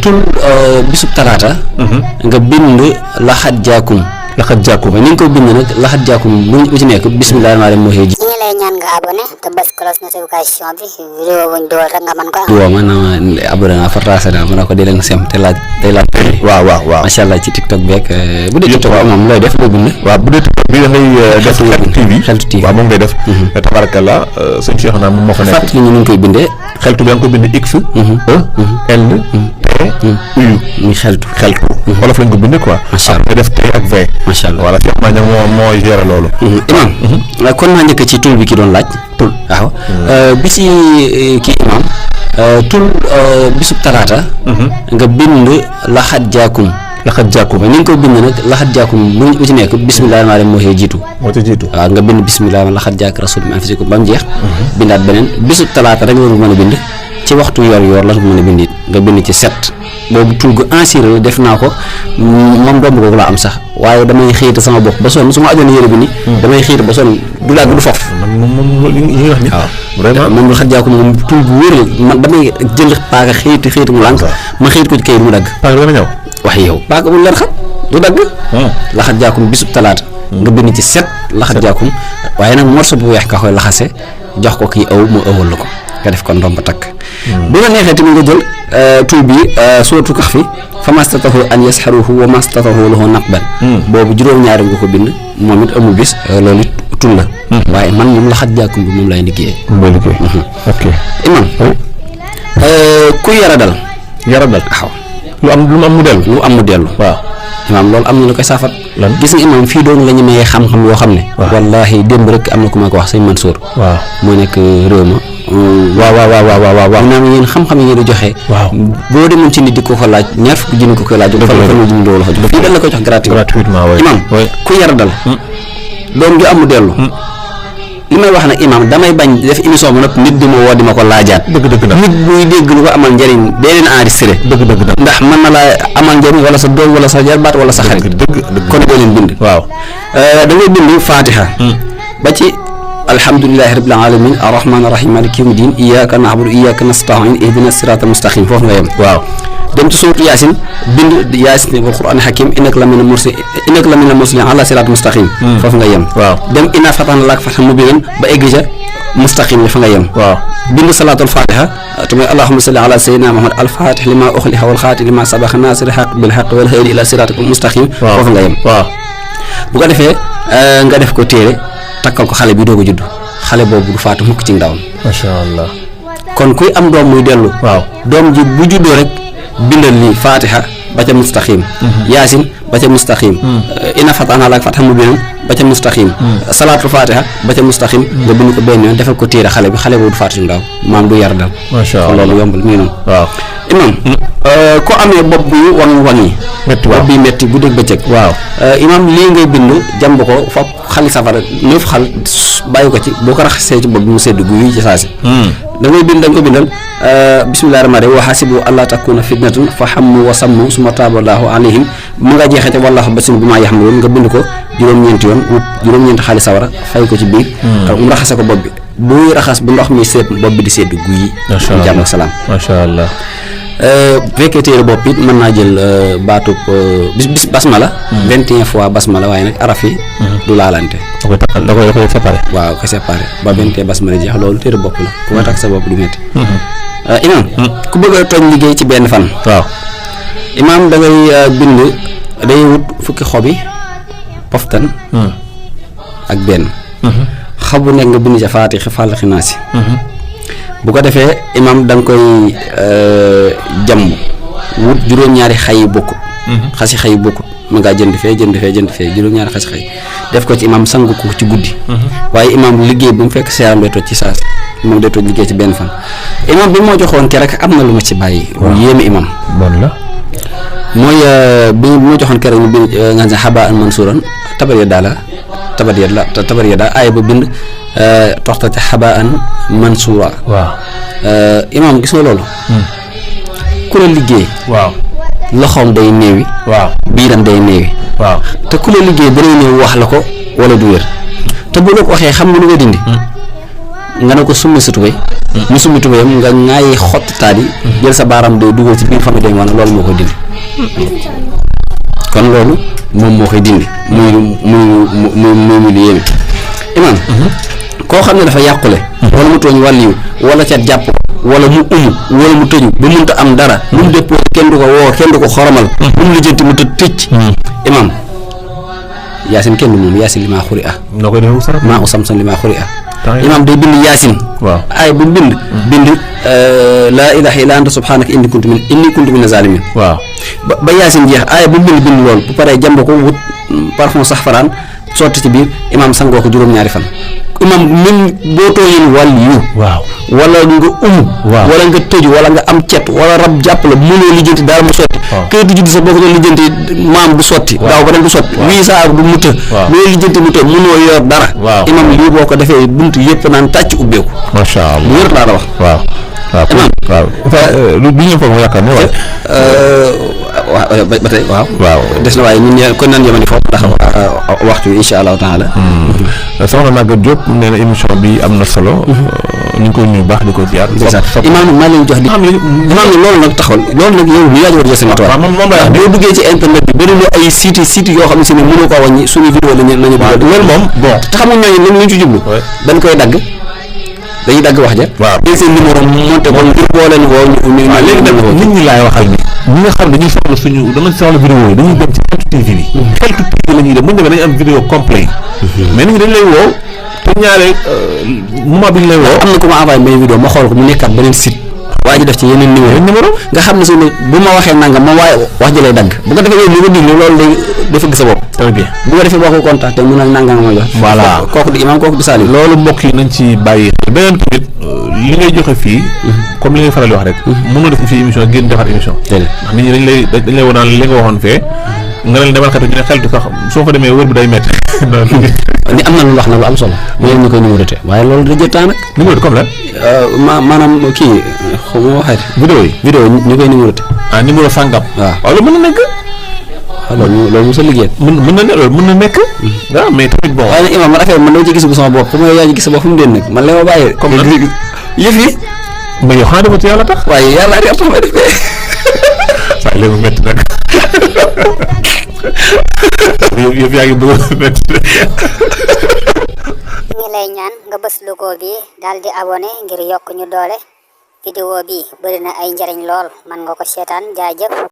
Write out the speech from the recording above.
tul bisub talaata nga bind laxat jaakum ni nga ko bind nag laxat jaakum bu ci nekk bismillaahi rahmaani rahiim moo xëy ji ñu lay ñaan nga abonné te bës cloche notification bi vidéo buñ dool rek nga mën ko waaw man abonné naa fortaase naa mën na ko di leen sem te laaj waaw macha allah ci TikTok beeg bu dee TikTok moom looy def loo bind waaw bu dee TikTok bi da ngay def Xeltu TV waaw moom ngay def tabarakallah sëñ Cheikh naa moom moo fa nekk fàttali ñu ngi koy bindee Xeltu bi nga ko bind X L T U muy xeltu wolof lañ ko bindee quoi macha allah nga def T ak V macha allah voilà Cheikh Maña moo géré loolu imam kon naa njëkk ci tul bi ki doon laaj tul waaw bi ci kii imam tul bisub talaata nga bind laxat jaakum ni nga ko bind nag laxat jaakum bu ci nekk bismillaahi rahmaani rahiim moo cee jiitu waaw nga bind bismillaahi laxat jaak rasul min anfusikum ba mu jeex bindaat beneen bisub talaata rek nga mën a bind ci waxtu yor la ko mën a bind it nga bind ci 7 boobu tul gu assuré la def naa ko moom domb googu laa am sax waaye damay xiita sama bopp ba sonn su ma ajoon yére bi ni damay xiita ba sonn du dàgg du fof moom li ñuy wax ni waaw vraiment moom laxat jaakum moom tul gu wér la man damay jël paaka xiiti mu lànk ma xiit ko ci kayit mu dagg paaka dana ñëw wax yow paaka bu leer xam du dagg laxat jaakum bisub talaata nga bind ci 7 laxat jaakum waaye nag morso bu weex ka koy laxase jox ko kii aw mu awal la ko nga def ko ndomba takk bu la neexee tamit nga jël tul bi suuratu Kahfi fa mastatahu an yasxaruhu wa mastatahu lahu naqban boobu juróom-ñaari nga ko bind moom it amul bis loolu it tul la waaye man moom laxat jaakum bi moom lay liggéeyee ok imam ku yara dal waaw lu am mu dellu waaw imaam loolu am na lu koy saafat lan gis nga imaam fii doon la ñu mayee xam-xam yoo xam ne wallaahi démb rek am na ku ma ko wax sëñ Mansour waaw moo nekk réew ma waaw naa ma yéen xam-xam yi ngeen di joxe boo demoon ci nit di ko laaj ñaar fukki junni ko koy laaj fan la junni loolu fa fii dal la ko jox gratuitement imaam ku yara dal doom ju amu dellu li may wax nag imaam damay bañ def émission ba nag nit di ma woo di ma ko laajaat dëgg nit buy dégg lu ko amal njëriñ dee leen enregistré ndax mën na laa amal njëriñ wala sa doom wala sa jarbaat wala sa xarit kon doo leen bind waaw da ngay bind fatiha ba ci alhamdulillahi rabbil alamin arrahman arrahim maliki yawmi din iyyaka na'budu wa iyyaka nasta'in ihdina siratal mustaqim foofu nga yem waaw dem ci suuratu yaasin bind yaasin wal qur'an hakim innaka lamina mursalin ala siratal mustaqim foofu nga yem dem inna fatahna laka fathan mubinan ba egg ca mustaqim fa nga yem bind salaatul fatiha tamit allahumma salli ala sayyidina muhammad al fatih lima ukhliha wal khatim lima sabaqa nasir haqq bil haqq wal hadi ila siratal mustaqim foofu nga yem bu ko defee nga def ko téere takkal ko xale bi doog a judd xale boobu du faatu mukk ci ndawam masha Allah kon kuy am doom muy dellu doom ji bu juddoo rek bindal li fatiha ba ca mustaqim yaasin ba ca mustaqim ina fatahna laka fathan mubinan ba ca mustaqim salaatul fatiha ba ca mustaqim nga bind ko benn yoon defal ko téere xale bi xale boobu du faatu ci ndaw maam du yar dal masha Allah loolu yombal mi ngi noonu imam ko amee bopp bi wang yi bopp bi metti guddeeg bëccëg imam lii ngay bind jàmb ko fop xali safara 9 xal bàyyi ko ci boo ko raxasee ci bopp bi mu sedd guy ci saasi da ngay bind da nga ko bindal bismillahi rahmaani rahiim wa hasibu alla takuna fitnatun fa hammu wa sammu summa taballahu alayhim mu nga jeexee ca wallahu basirun bimaa ya'maluun nga bind ko juróom-ñeenti yoon juróom-ñeenti xali sawara fay ko ci biir mu raxase ko bopp bi buy raxas bu ndox mi seet bopp bi di sedd guy jàmm ak salaam masha Allah bu fekkee téere bopp it mën naa jël baatub bis basmala 21 fois basmala waaye nag araf yi du laalante da koy séparé waaw ko séparé ba 21 basmala jeex loolu téere bopp la ku ko takk sa bopp du metti imam ku bëgg a tooñ liggéey ci benn fan imam da ngay bind day wut fukki xobi poftan ak benn xobu nekk nga bind ca faatixi fàllaxi naasi bu ko defee imam da nga koy jàmb wut juróom-ñaari xay yi bokkut xasi xay yi bokkut mu ngaa jënd fee juróom-ñaari xasi xay def ko ci imam sang ko ci guddi waaye imam liggéey bu mu fekk seeram day toj ci saas imam day toj liggéey ci benn fan imam bi moo joxoon ke rek am na lu ma ci bàyyi yéeme imam bon la mooy bi moo joxoon keroog ñu bind nga ne xaba an mansuuran tabar yada aaya ba bind toxta ca xaba an mansuura imaam gis nga loolu ku la liggéey loxoom day néewi biiram day néewi te ku la liggéey dana ñëw wax la ko wala du wér te bu la ko waxee xam nga lu nga dindi nga ne ko summi sa tubéy mu summi tubéyam nga ŋaayi xotti taat yi jël sa baaram day dugal ci biir fa nga dem wan loolu moo koy dindi kon loolu moom moo koy dindi muy lu yéeme imaam koo xam ne dafa yàqule wala mu tooñ wàlliyu wala cat jàpp wala mu wala mu tëju ba mënta am dara lu mu déposé kenn du ko woo kenn du ko xoromal lu mu lijjanti mu tëj imaam yaasin kenn du moom yaasin li maa xuri noo koy defee sax maa usamsan li maa xuri imaam day bind yaasin waaw ay bu bind laa ilaha illa anta subhanaka inni kuntu mina zalimin waaw ba yaasin jeex ay bu bind lool bu paree jàmb ko wut parfum saxfaraan sotti ci biir imaam sangoo ko juróom-ñaari fan imaam même boo tooyeen wàlliyu waaw wala nga waaw wala nga tëju wala nga am cet wala rab jàpp la mënoo lijjanti daal mu sotti kayitu juddu sax boo ko doon lijjanti maam du sotti daaw ba dem du sotti wii saa du mutta mënoo lijjanti mu të mënoo yor dara imaam lii boo ko defee buntu yëpp naan tàcc ubbeeku macha allah bu wér laa la wax waaw lu bi ñu foog mu yaakaar ne waaw ba tey waaw des na waaye ñun kon nan yemani foofu ndax waxtu bi incha allahu taala soxna Maguette Diop nee na émission bi am na solo ñu ngi koy nuyu baax di ko ziar imaam maa leen jox di imaam ni loolu nag taxawal loolu nag yow yaa war a jël sama moom la boo duggee ci internet bi bëri na ay site yoo xam ne si ne mënoo koo wàññi suñu vidéo lañu loolu moom bon te xamul ñooñu lañ ci jublu dañ koy dagg dañuy dagg wax ja waaw day seen numéro monté ko ngir boo leen woo léegi nag nit ñi laay waxal ni ñi nga xam dañuy soxla suñu dama soxla vidéo yi dañuy dem ci Xeltu TV bi Xeltu TV la ñuy dem bu ñu demee dañuy am vidéo complet mais nit ñi dañ lay woo te ñaare moment bi ñu lay woo am na ku ma envoyé benn vidéo ma xool ko mu nekkaat beneen site waa ji def ci yeneen numéro nga xam ne si bu ma waxee nangam moom waaye wax ji lay dagg bu ko defee yow li nga diglu loolu day dafa gis sa bopp très bien bu ko defee boo ko contacté mu ne nangam ma jox voilà kooku di imaam kooku di Saliou loolu mbokk yi nañ ci bàyyi beneen tamit li ngay joxe fii comme li ngay faral di wax rek mënoo def fii émission génn defar émission ndax nit ñi dañ lay wonaan li nga waxoon fee nga leen demal kat ñu ne Xeltu sax soo fa demee wër bi day métti ni am na lu wax na lu am solo mu leen ñu koy numéroté waaye loolu da jël temps nag numéro comme la maanaam kii xaw ma waxeeti vidéo ñu koy numéroté numéro sàngam waaw loolu mën na nekk loolu mos a liggéey mën na ne loolu mën na nekk waaw mais tamit bon waaye nag imaam man affaire man dama ci gis bu sama bopp comme yaa ci gis sa bopp fu mu den nag man la ma bàyyi comme yëf yi mais yow xanaa dafa ci yàlla tax waaye yàlla tax may def saa léegi mu métti nag yëf yaa ngi bëgg a métti ñu lay ñaan nga bës logo bi daal di abonné ngir yokk ñu doole vidéo bi bëri na ay njariñ lool man nga ko seetaan jaajëf